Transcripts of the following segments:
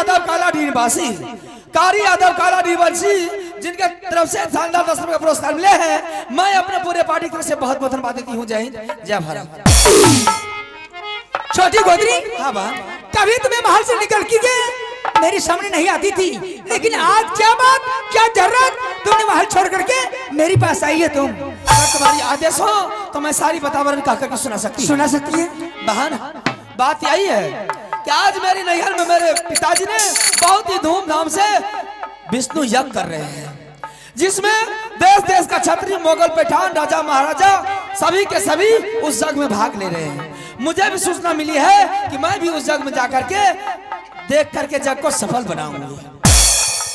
यादव कालाडीह निवासी, कारी यादव कालाडीह निवासी, जिनके तरफ से शानदार 10 रुपए का पुरस्कार मिले हैं, मैं अपने पूरे पार्टी की तरफ से बहुत बहुत धन्यवाद देती हूँ। जय हिंद, जय भारत। छोटी गोदरी, हाँ बहन। कभी तुम्हें महल से निकल के मेरे सामने नहीं आती थी, लेकिन आज क्या बात, क्या जरूरत, तुमने महल छोड़ करके मेरे पास आई है तुम। अगर तुम्हारी आदेश हो तो मैं सारी बतावरण कह करके सुना सकती हूँ। सुना सकती है बहन, बात यही है कि आज मेरी नैहर में मेरे पिताजी ने बहुत ही धूमधाम से विष्णु यज्ञ कर रहे हैं, जिसमें देश देश का क्षत्रिय, मुगल, पठान, राजा महाराजा सभी के सभी उस यज्ञ में भाग ले रहे हैं। मुझे भी सूचना मिली है कि मैं भी उस यज्ञ में जाकर के देख करके यज्ञ को सफल बनाऊंगी।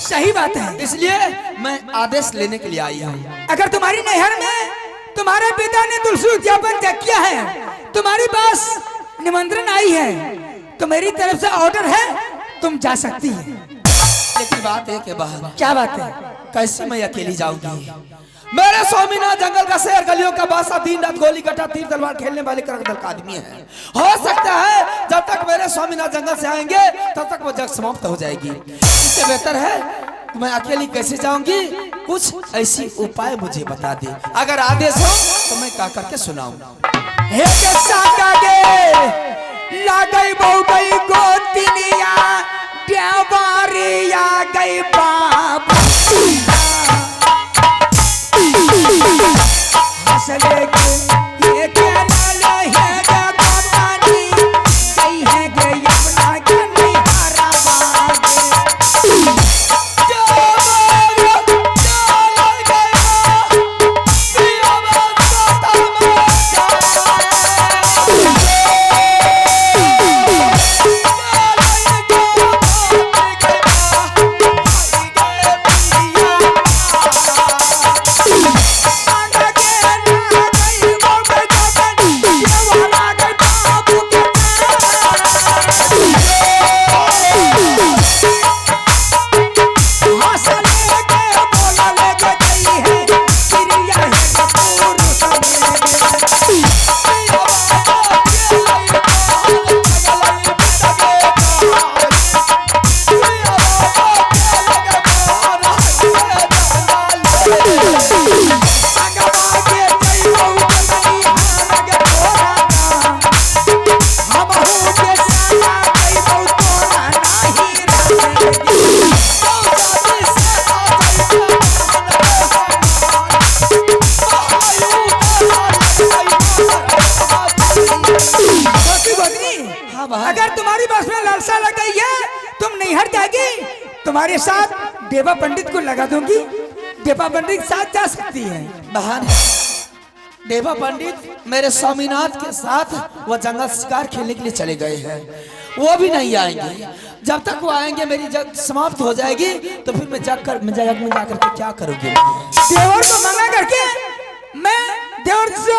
सही बात है। इसलिए मैं आदेश लेने के लिए आई हूँ। अगर तुम्हारी नैहर में तुम्हारे पिता ने तुलसी उद्यापन किया है, तुम्हारे पास निमंत्रण आई है, तो मेरी तरफ से ऑर्डर है, तुम जा सकती है। लेकिन बात एक है बहन। क्या बात है? कैसे मैं अकेली जाऊंगी? मेरे स्वामीनाथ जंगल का शेर, गलियों का बादशाह, दिन रात गोली कटा तीर तलवार खेलने वाले करक दल का आदमी है। हो सकता है जब तक मेरे स्वामीनाथ जंगल से आएंगे तब तक वो जग समाप्त हो जाएगी। इससे बेहतर है कि मैं अकेली कैसे जाऊंगी? कुछ ऐसी उपाय मुझे बता दे, अगर आदेश हो तो मैं कह करके सुनाऊं। हे के सागा गे लागई बहु गई गोतिनिया देवारिया गई बाप हंसले के ये के लाल है गे गोतानी सही है गे यमुना के नहीं हारा बागे। सागा गे लागई बहु गई गोतानी देवारा गई बाबू के हंसले के बोलले के गई है प्रिया है कपूर समेत। अगर तुम्हारी बस में लालसा लग गई है, तुम नैहर जाएगी, तुम्हारे साथ देवा पंडित को लगा दूंगी, देवा पंडित साथ जा सकती है। बहन, देवा पंडित मेरे स्वामीनाथ के साथ वह जंगल शिकार खेलने के लिए चले गए हैं, वो भी नहीं आएंगे। जब तक वो आएंगे मेरी जग समाप्त हो जाएगी, तो फिर मैं जाकर मैं जग में जाकर के क्या करूंगी? देवर को मंगा करके मैं देवर से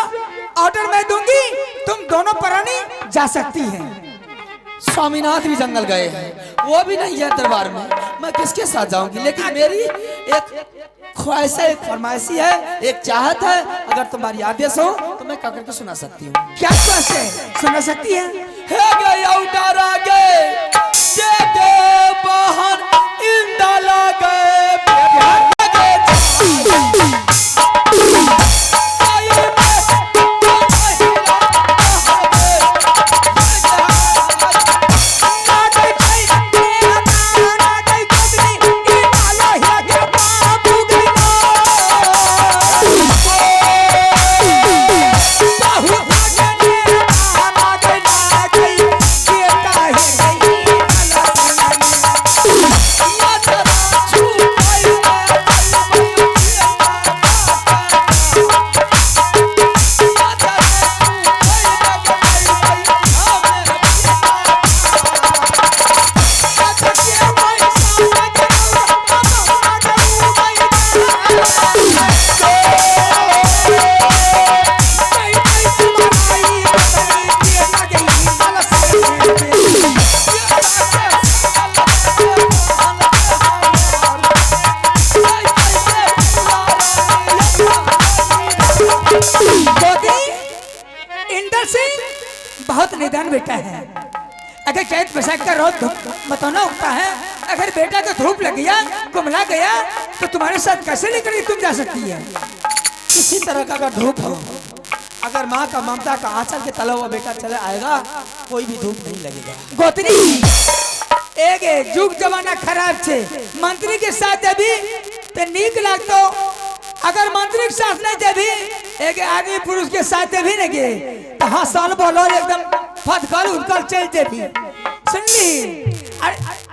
ऑर्डर मैं दूंगी, तुम दोनों प्राणी जा सकती हैं। स्वामीनाथ भी जंगल गए हैं, वो भी नहीं है दरबार में, मैं किसके साथ जाऊंगी? लेकिन मेरी एक ख्वाहिश है, एक फरमाइशी है, एक चाहत है, अगर तुम्हारी आदेश हो तो मैं कह करके सुना सकती हूँ। क्या ख्वाहिश है? सुना सकती है? हे गया उतारा गए दे दे बहन इंदला गए प्यार गए इंदर सिंह बहुत निदान बेटा है, अगर चैत बैसाख का रौद धूप मतौना उगता है, अगर बेटा को धूप लग गया, कुमला गया, तो तुम्हारे साथ कैसे लेकर के तुम जा सकती है? किसी तरह का अगर धूप हो, अगर माँ का ममता का आंचल के तला हुआ बेटा चले आएगा, कोई भी धूप नहीं लगेगा। गोतनी एक जुग जमाना खराब छे, मंत्री के साथ देवी तो नीक लागतो, अगर मंत्री के साथ नहीं देवी, एक आदमी पुरुष के साथ देवी नहीं गे तो हंसल बोलो एकदम फटकल उठकल चल देवी। सुनली,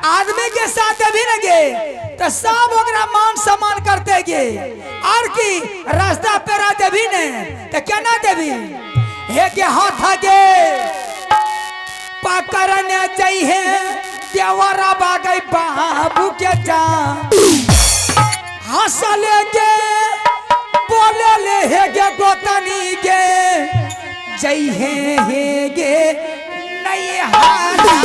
आदमी के साथ देवी न गे तो सब ओकरा मान सम्मान करते गे, और की रास्ता पेरा देवी ने तो केना देवी? हे के हाथ गे पकड़ने चाहिए देवरा बागई बाबू के जा, हंसले के बोले ले हे गे गोतनी के जई हे हे गे नहीं हारा।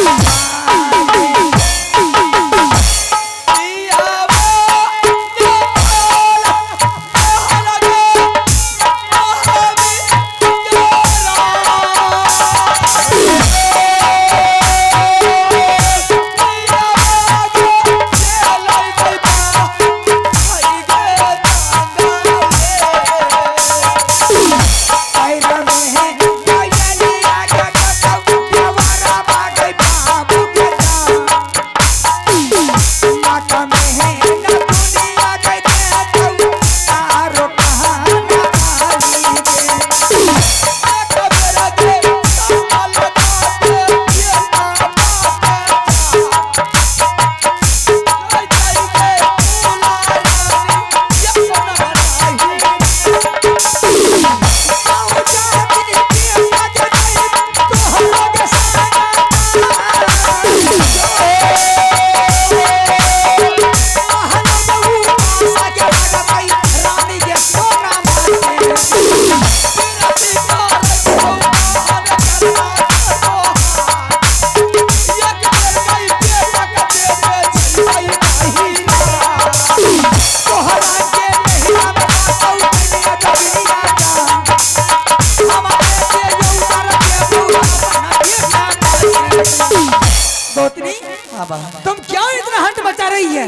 तुम क्यों इतना हंट मचा रही है?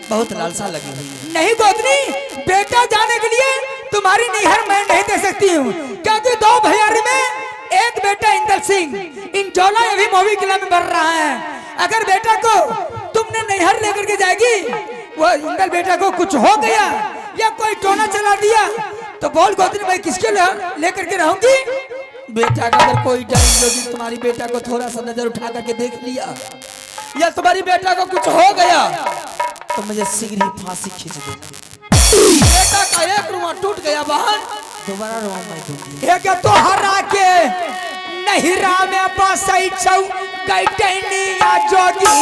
बहुत लालसा लगी हुई है। नहीं गोतनी, बेटा जाने के लिए तुम्हारी नैहर मैं नहीं दे सकती हूँ, क्योंकि दो भैयारी में एक बेटा इंदल सिंह इंजोला अभी मूवी किला में बढ़ रहा है। अगर बेटा को तुमने नैहर लेकर के जाएगी, वो इंदल बेटा को कुछ हो गया या कोई टोना चला दिया तो बोल गोतनी भाई किसके लेकर के रहूंगी? बेटा का अगर कोई डर तुम्हारी बेटा को थोड़ा सा नजर उठा करके देख लिया या तुम्हारी बेटा को कुछ हो गया तो मुझे शीघ्र ही फांसी खींच देगी। बेटा का एक रुआ टूट गया बहन, दोबारा रुआ मैं दूंगी। एक तो हरा के नहिरा में बसई छौ गैटनिया जोगी।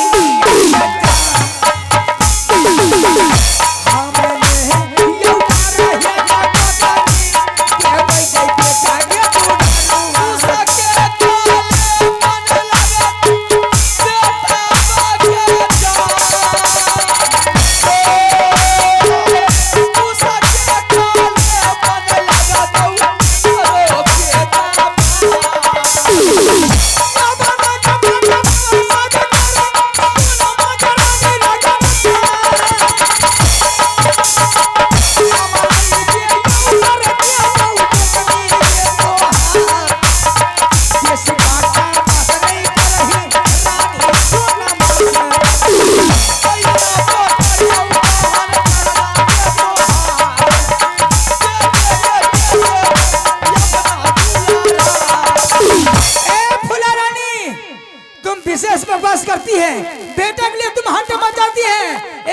विशेष बकवास करती है, बेटा के लिए तुम हंट मचाती है।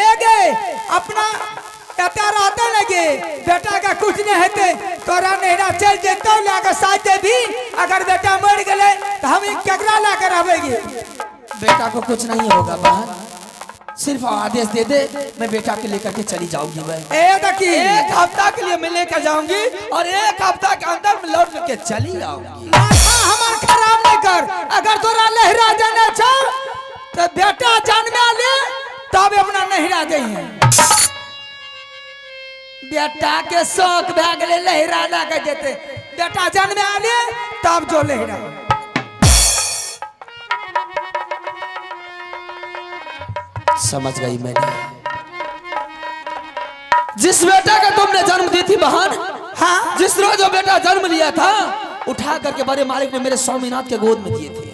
एक अपना आता लगे बेटा का कुछ नहीं होते तोरा नहरा चल जेतो लाकर साथ दे भी, अगर बेटा मर गए तो हम केकरा लाकर आवेगी? बेटा को कुछ नहीं होगा बहन, सिर्फ आदेश दे दे, मैं बेटा के लेकर के चली जाऊंगी। मैं एक हफ्ता के लिए मैं लेकर जाऊंगी और एक हफ्ता के अंदर मैं लौट करके चली आऊंगी। माथा हमार खराब नहीं कर, अगर तोरा लहरा जाना छो तो बेटा जन्मे ले तब अपना नहरा जाइए। बेटा के शौक भए गेलै लहरा ला के जेते, बेटा जन्मे ले तब जो लहरा। समझ गई मैंने। जिस बेटा का तुमने जन्म दी थी बहन, हाँ, जिस रोज वो बेटा जन्म लिया था, उठा करके बड़े मालिक ने मेरे स्वामीनाथ के गोद में दिए थे।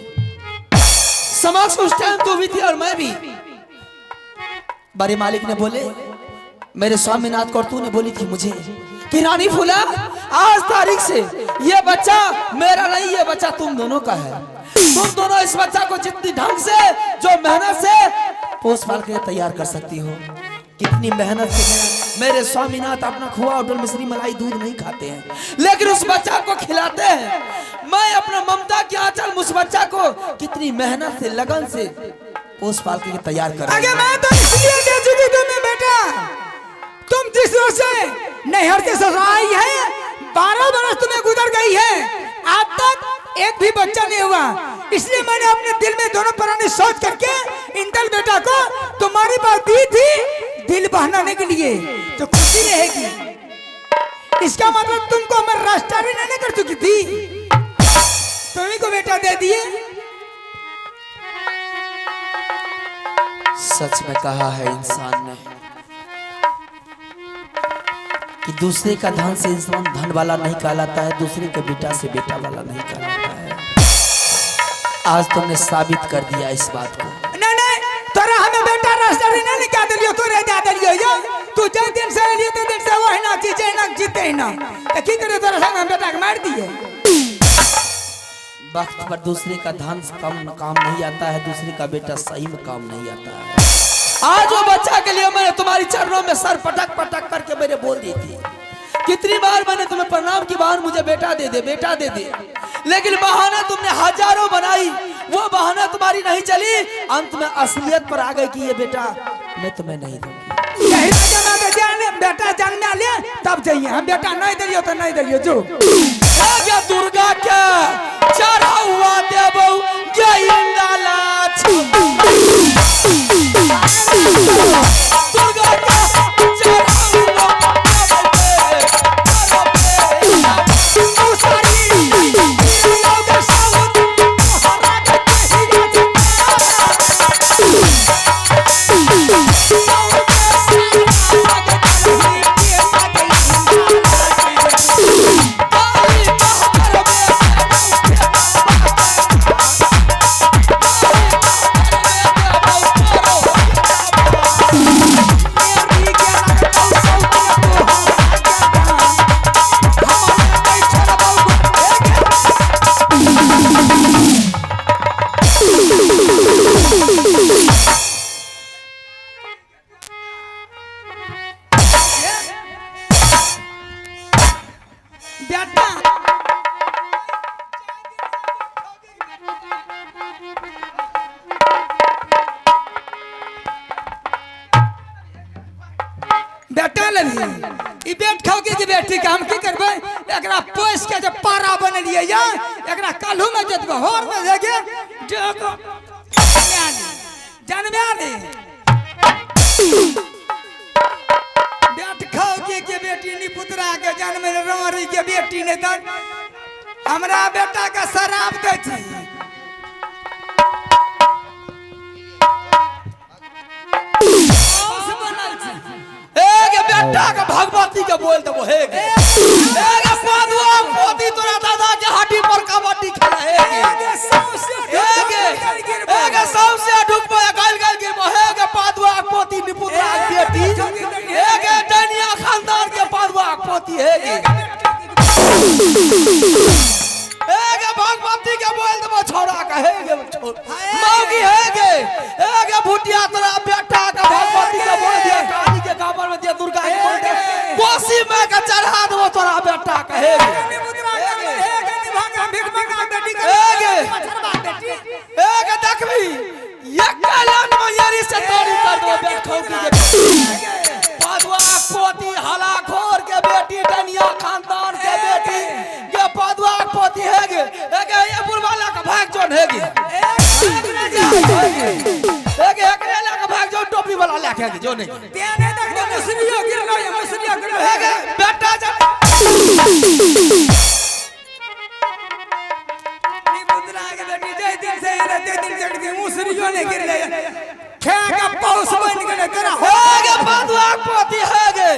समक्ष उस टाइम तू भी थी और मैं भी। बड़े मालिक ने बोले मेरे स्वामीनाथ को, और तूने बोली थी मुझे कि रानी फूला, आज तारीख से ये बच्चा मेरा नहीं, ये बच्चा तुम दोनों का है। तुम दोनों इस बच्चा को जितनी ढंग से, जो मेहनत से पोस पाल के तैयार कर सकती हो। कितनी मेहनत से मेरे स्वामीनाथ अपना खोआ और मिश्री मलाई दूध नहीं खाते हैं, लेकिन उस बच्चा को खिलाते हैं। मैं अपना ममता की आंचल उस बच्चा को कितनी मेहनत से, लगन से पोस पाल के तैयार कर रही आगे हूं। मैं तो इसलिए दे चुकी तुम्हें बेटा, तुम जिस रोज से नैहर से ससुराल आई है, 12 बरस तुम्हें गुजर गई है, आज तक एक भी बच्चा नहीं हुआ। इसलिए मैंने अपने दिल में दोनों प्राणी सोच करके इंदल बेटा को तुम्हारी बात दी थी दिल बहलाने के लिए, तो खुशी रहेगी। इसका मतलब तुमको मैं रास्ता भी नहीं कर चुकी थी, तुम्ही को बेटा दे दिए। सच में कहा है इंसान ने कि दूसरे का धन से इंसान धन वाला नहीं कहलाता है, दूसरे के बेटा से बेटा वाला नहीं कहलाता है। आज तुमने साबित कर दिया इस बात को। नहीं नहीं, तोरा हमें बेटा रास्ता नहीं निकाल दिलियो, तोरे दे दिलियो यो। तू जे दिन से एलियो ते दिन से वो है ना चीजे ना जीते ही ना, तो की करे तोरा संग हम बेटा के मार दिए। वक्त पर दूसरे का धन कम काम नहीं आता है, दूसरे का बेटा सही में काम नहीं आता है। आज वो बच्चा के लिए मैंने तुम्हारी चरणों में सर पटक पटक करके मेरे बोल दी थी। कितनी बार मैंने तुम्हें प्रणाम की बहान मुझे बेटा दे दे, बेटा दे दे, लेकिन बहाना तुमने हजारों बनाई, वो बहाना तुम्हारी नहीं चली। अंत में असलियत पर आ गई कि ये बेटा मैं तुम्हें नहीं दूंगी। यही राजा मैं तो जाने बेटा जन्म ले तब जाइए, हम बेटा नहीं दिलियो तो नहीं दिलियो जो। क्या दुर्गा क्या चढ़ा हुआ देबो दुर्गा क्या चढ़ा हुआ बेटा बेटा लभी ई बेट खाओ के जे बेटी के हम की करबै, एकरा पोस के जे पारा बनेलियै या एकरा काल्हू में जतबो होर में जाके जन्मे ले बेट खाओ के बेटी नी पुतरा के जन्म रोरी के बेटी ने त हमरा बेटा के शराब दै छी। बेटा के भगवती के बोल देबो हे गे, हे गे पादुआ पोती तोरा दादा के हड्डी पर कबड्डी खेला हे गे, हे गे, हे गे सौंसे ढुकबो गाल गाल गिरबो हे गे पादुआ पोती निपुत्रा के बेटी, हे गे डनिया खानदान के पादुआ पोती हे गे, हे गे भगवती के बोल देबो छोरा के हे गे छोर मौगी हे गे, हे गे भुटिया तोरा बेटा के भगवती के बोल दिया काली के गाबर में दिया दुर्गा के बोल दे कोसी में के चढ़ा देबो तोरा बेटा के हे गे, हे गे देखबी एक लान में यारी से तोरी कर देबो बेट खौकी के पादुआ पोती हलाखोर के बेटी डनिया खानदान के बेटी गे पादुआ पोती हे गे, हे गे ये बुढ़वा के भाग जोन हे गे, हे गे एकरे ला के भाग जोन टोपी वाला ले के जो नहीं हे गे बेटा जा खे के पौस बन गेलै तोरा। हे गे बदुआ पोती, हे गे,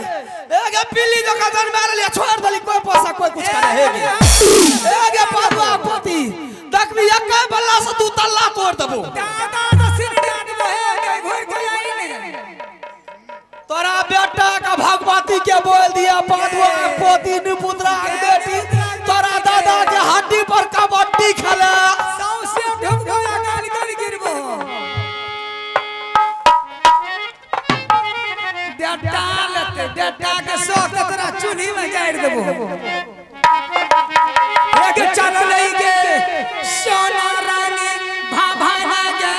हे गे पिल्ली जो का जन्म लिया छोड़ दली, कोई पैसा कोई कुछ करे। हे गे, हे गे बदुआ पोती, देखबी एक बल्ला से दू तल्ला तोड़ देबो। दादा तो सिर डांट हे गे, घुर के आई ने। तोरा बेटा का भगवती के बोल दिया पादुआ पोती निपुत्रा बेटी, तोरा दादा के हड्डी पर कबड्डी खेले। सौंसे ढुक गया काल कर गिरबो। बेटा लेते बेटा के शौक तोरा चूल्ही में गाड़ देबो। एक चल लई के सोना रानी भाभा ना के।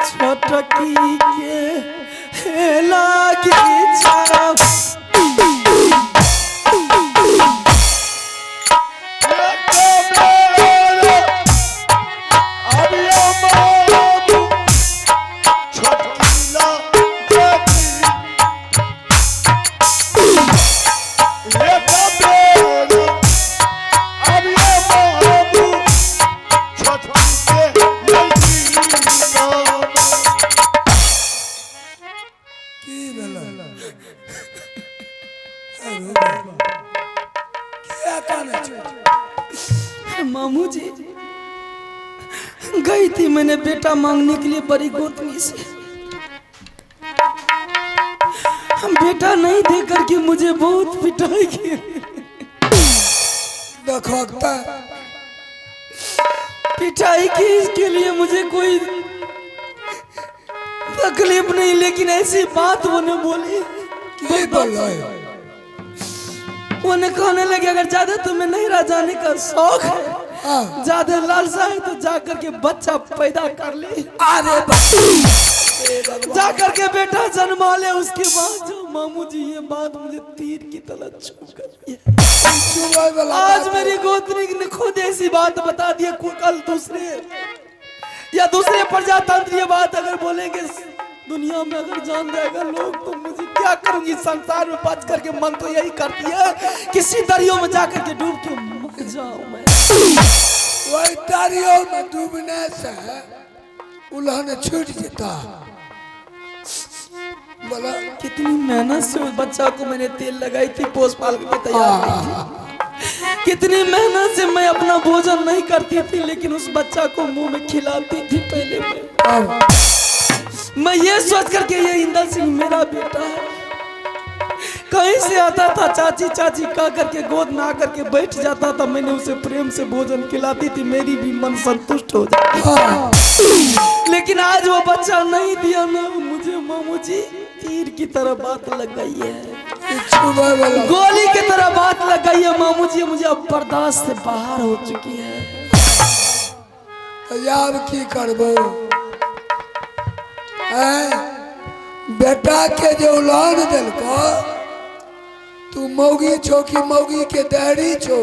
छोटकी के लागी छाव। मामू जी गई थी मैंने बेटा मांगने के लिए बड़ी गोतनी से, हम बेटा नहीं दे करके मुझे बहुत पिटाई की। पिटाई की इसके लिए मुझे कोई तकलीफ नहीं, लेकिन ऐसी बात उन्हें बोली। उन्हें कहने लगे अगर ज्यादा तुम्हें नहीं जाने का शौक है, ज्यादा लालसा है तो जाकर के बच्चा पैदा कर ले, अरे जाकर के बेटा जन्मा ले, उसके बाद जो। मामू जी ये बात मुझे तीर की तरह छू गई। आज मेरी गोतनी ने खुद ऐसी बात बता दी, कल दूसरे या दूसरे प्रजातंत्र ये बात अगर बोलेंगे दुनिया में अगर जान जाएगा लोग तो मुझे क्या करूंगी संसार में बच करके। मन तो यही करती है किसी दरियो में जाकर के डूब के मर जाऊं मैं। वही दरियो में डूबने से उल्हन छूट जाता। बोला कितनी मेहनत से उस बच्चा को मैंने तेल लगाई थी, पोस पाल के तैयार की थी। कितनी मेहनत से मैं अपना भोजन नहीं करती थी, लेकिन उस बच्चा को मुंह में खिलाती थी पहले। मैं ये सोच करके ये इंदल सिंह मेरा बेटा है, कहीं से आता था चाची चाची कह करके गोद में आकर के बैठ जाता था, मैंने उसे प्रेम से भोजन खिलाती थी, मेरी भी मन संतुष्ट हो जाती। लेकिन आज वो बच्चा नहीं दिया ना मुझे मामू जी। तीर की तरह बात लग गई है, छुबै वाला। गोली की तरह बात लग गई है मामू जी, मुझे अब बर्दाश्त से बाहर हो चुकी है। तऽ आब की करबो? आँय, बेटा के जे उलान देलको, तू मौगी छो कि मौगी के दहरी छो?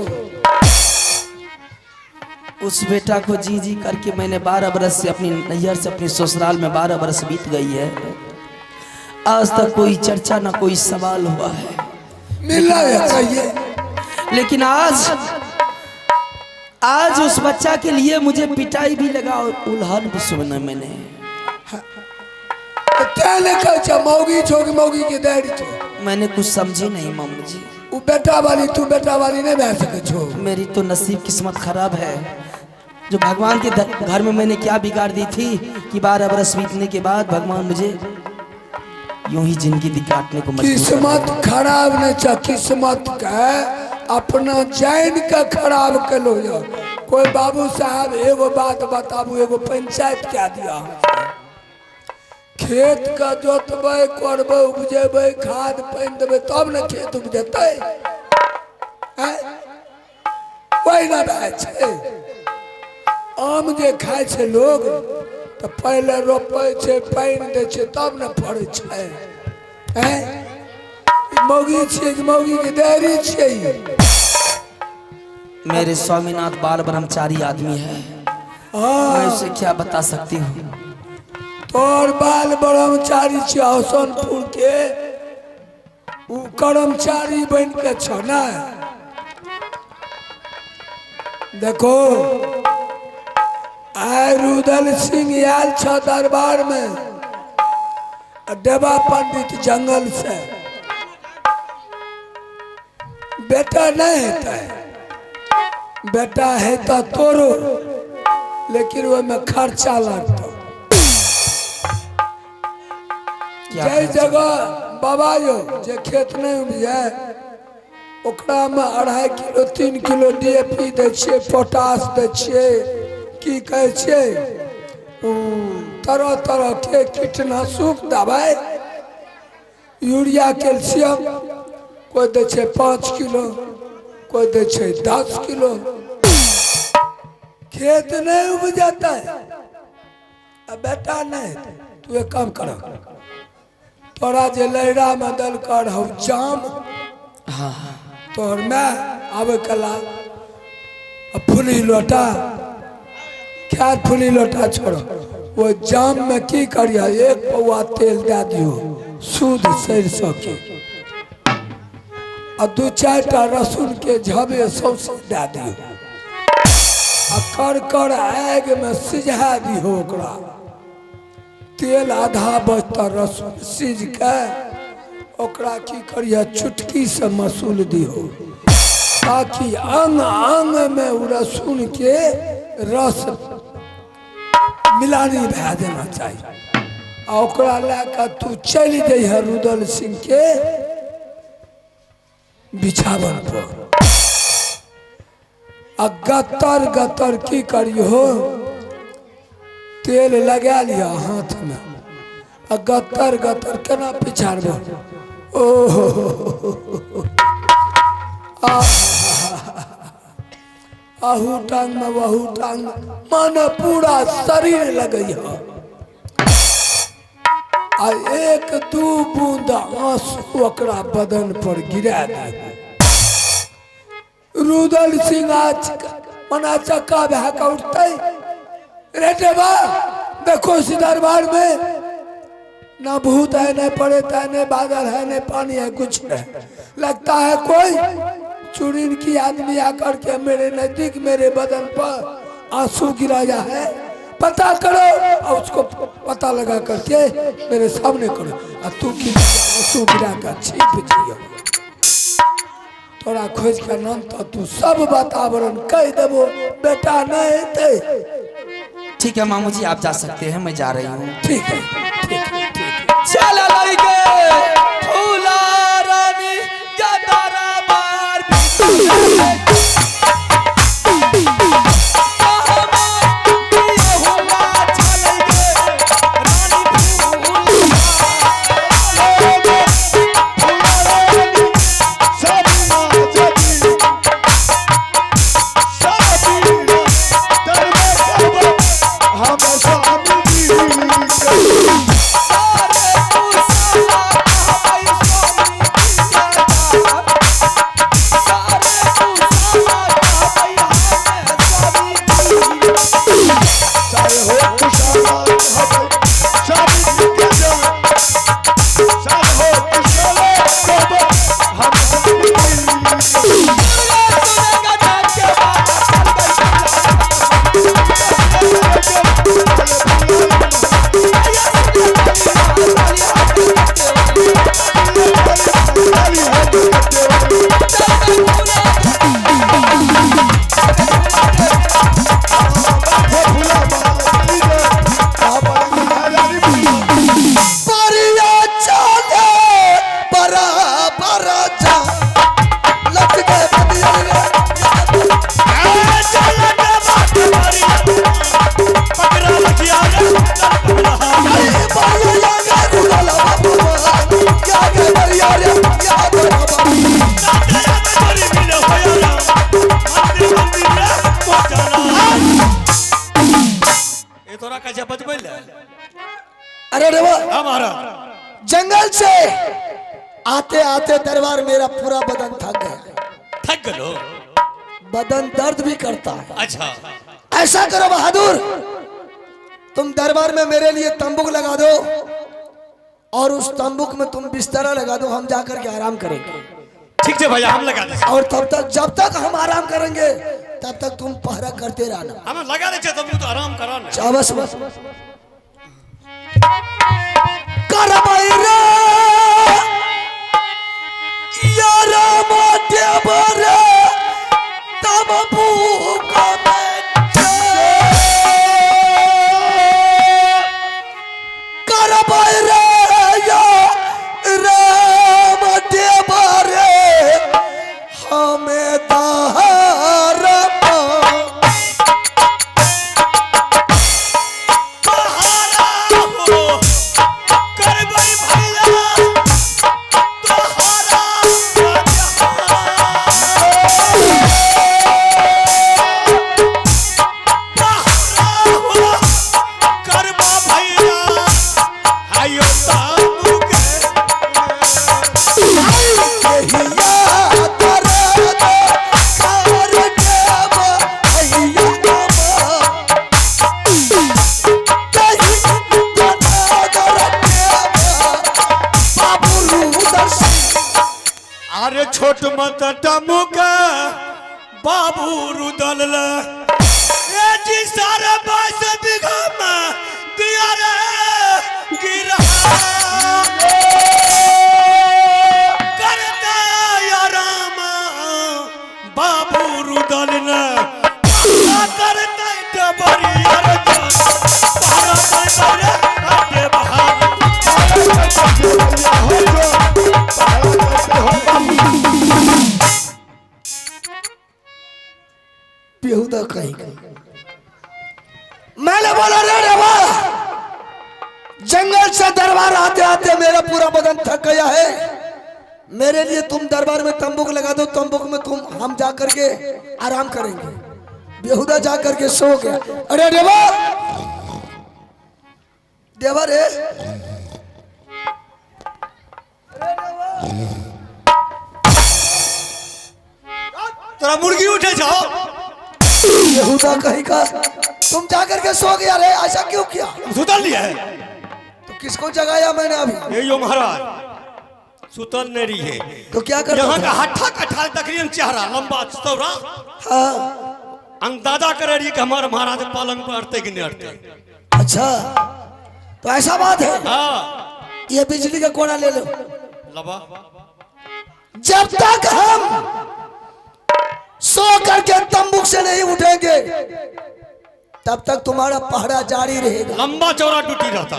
उस बेटा को जी जी करके मैंने 12 बरस से अपनी नैहर से अपनी ससुराल में 12 बरस बीत गई है, आज तक कोई चर्चा ना कोई सवाल हुआ है। मिलना है चाहिए। लेकिन आज आज उस बच्चा के लिए मुझे पिटाई भी लगा और उल्हन भी सुना मैंने। तें ने कहै छै मौगी छो कि मौगी के दहरी छो। मैंने कुछ समझी नहीं मामू जी। उ बेटा वाली, तू बेटा वाली नहीं भए सकै छो। मेरी तो नसीब किस्मत खराब है, जो भगवान के घर में मैंने क्या बिगाड़ दी थी कि 12 बरस बीतने के बाद भगवान मुझे यूं ही जिंदगी काटने को मजबूर कर किस्मत खराब नहीं छ, किस्मत के अपना जान के खराब केलो। यो कोई बाबू साहब एगो बात बताबू, एगो पंचायत क्या दिया? खेत के जोतबै, कोड़बै, उपजेबै, खाद पानि देबै तब ने खेत उपजेतै। आँय? ओहिना भए छै। आम जे खाइ छै लोग तऽ पहिले रोपै छै, पानि दै छै तब ने फड़ै छै। आँय? ई मौगी छियै कि मौगी के देहरी छियै ई? मेरे स्वामीनाथ बाल ब्रह्मचारी आदमी है। हाँ। मैं उसे क्या बता सकती हूँ? तोर बाल ब्रह्मचारी छियै, हसनपुर के उ कर्मचारी बन के छौ ने। देखो, आइ रुदल सिंह आयल छ दरबार में आ देवा पंडित जंगल से। बेटा नहीं हेतै, बेटा हेतै तोरो, लेकिन ओहिमे खर्चा लगतौ। क्या जाहि खर्चा? जगह बाबा यौ जे खेत नहि उपजै ओकरामे 2.5 किलो 3 किलो डीएपी दै छियै, पोटाश दै छियै, की कहै छियै उ तरह तरह के कीटनाशक दबाइ, यूरिया, कैल्शियम। कोइ दै छै 5 किलो, कोइ दै छै 10 किलो। खेत नहि उपजतै आ बेटा नहि हेतै। तू एक काम कर, तोरा जे लैरा में देलकर हौ जाम, हाँ हाँ तोहर माय आबै कला आ फुली लोटा, खैर फुली लोटा छोड़ो, वो जाम में की करिह, 1 पौआ तेल दए दियो शुद्ध सरिसो के आ 2-4 टा रसुन के झबे सौंसे दए दियो आ कर कर आगि में सिझा दियो ओकरा। तेल आधा बचता, रसुन सिझ के ओकरा की करिह, चुटकी से मसूल दिहो ताकि अंग अंग में उ रसुन के रस मिलानी भए जाना चाही। आ ओकरा लए कऽ तू चलि जइह रुदल सिंह के बिछावन पर आ गतर गतर की करिहो, तेल लगा लिया हाथ में आ गतर गतर केना पिछाड़बो, ओहो आहू टांग में वहू टांग में, माने पूरा शरीर लगै ह आ 1-2 बूंद आंसू ओकरा बदन पर गिरा दे। रुदल सिंह आज मना चक्का भए के उठतै, रे देवा देखो इस दरबार में ना भूत है, न पड़ेता है, न बादल है, न पानी है, कुछ नहीं। लगता है कोई चुड़िन की आदमी आकर के मेरे नजदीक मेरे बदन पर आंसू गिराया है। पता करो और उसको पता लगा करके मेरे सामने करो। आ तू की आंसू गिरा कर छिप जियो, तोरा खोज के नाम तो तू सब वातावरण कह देबो, बेटा नहीं हेतै। ठीक है मामू जी, आप जा सकते हैं, मैं जा रही हूँ। ठीक है, ठीक है, ठीक है। चल लड़के फूला रानी गदरा बार जा लटके बदिया रे अरे बरिया या गे रुदल बाबू या गे बरिया रे या बाबू। ए तोरा कैसे बचबै ले? अरे रे हाँ महाराज। जंगल से आते आते दरबार मेरा पूरा बदन थक गया। थक गलो? बदन दर्द भी करता है। अच्छा। ऐसा करो बहादुर, तुम दरबार में मेरे लिए तंबुक लगा दो और उस तंबुक में तुम बिस्तरा लगा दो, हम जाकर के आराम करेंगे। ठीक है भैया, हम लगा दे। और तब तक, जब तक हम आराम करेंगे तब तक तुम पहरा करते रहना। हम लगा दे तब तो आराम करा ना। शाबाश बस करबाई रे यारा माटे भरे तब भूख में करबाई रे यारा माटे भरे हमें दार अरे छोट मत टमुक बाबू रुदल ले ए जी सारे 22 बीघा में दिया रे गिरा करता या राम बाबू रुदल ने करता डबरिया रे पारा पारा अरे बहार। बेहुदा कहीं कहीं मैंने बोला रे रे वाह, जंगल से दरबार आते आते मेरा पूरा बदन थक गया है, मेरे लिए तुम दरबार में तंबुक लगा दो, तंबुक में तुम हम जा करके आराम करेंगे। बेहुदा जा करके सो गया। अरे देवा देवा रे तोरा मुर्गी उठे जाओ। बेहुदा कहीं का तुम जा करके सो गया रे, ऐसा क्यों किया? सुतल लिया है। तो किसको जगाया मैंने अभी? ये यो महाराज सुतल नहीं रही है। तो क्या करता यहाँ था? का हट्ठा कट्ठा तकरीबन चेहरा लंबा चौड़ा। हाँ। अंदाजा करे रही कि हमारे महाराज पलंग पर अड़ते कि नहीं अड़ते। अच्छा तो ऐसा बात है। हाँ। ये बिजली का कोना ले लो। लबा। जब तक हम सो करके तंबुक से नहीं उठेंगे तब तक तुम्हारा पहरा जारी रहेगा। लंबा चौड़ा ड्यूटी रहता।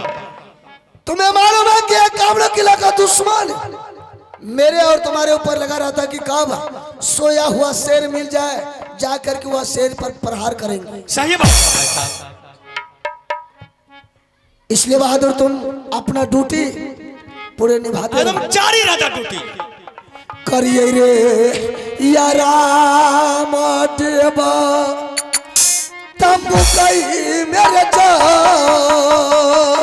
तुम्हें मालूम है कि एक कावड़ा किला का दुश्मन मेरे और तुम्हारे ऊपर लगा रहा था कि कब सोया हुआ शेर मिल जाए, जा करके वह शेर पर प्रहार करेंगे। सही बात है भाई साहब। इसलिए बहादुर तुम अपना ड्यूटी पूरे निभाते एकदम रहो। जारी रहता ड्यूटी। करिए रे या राम देवा तंबू कई मेरे जान।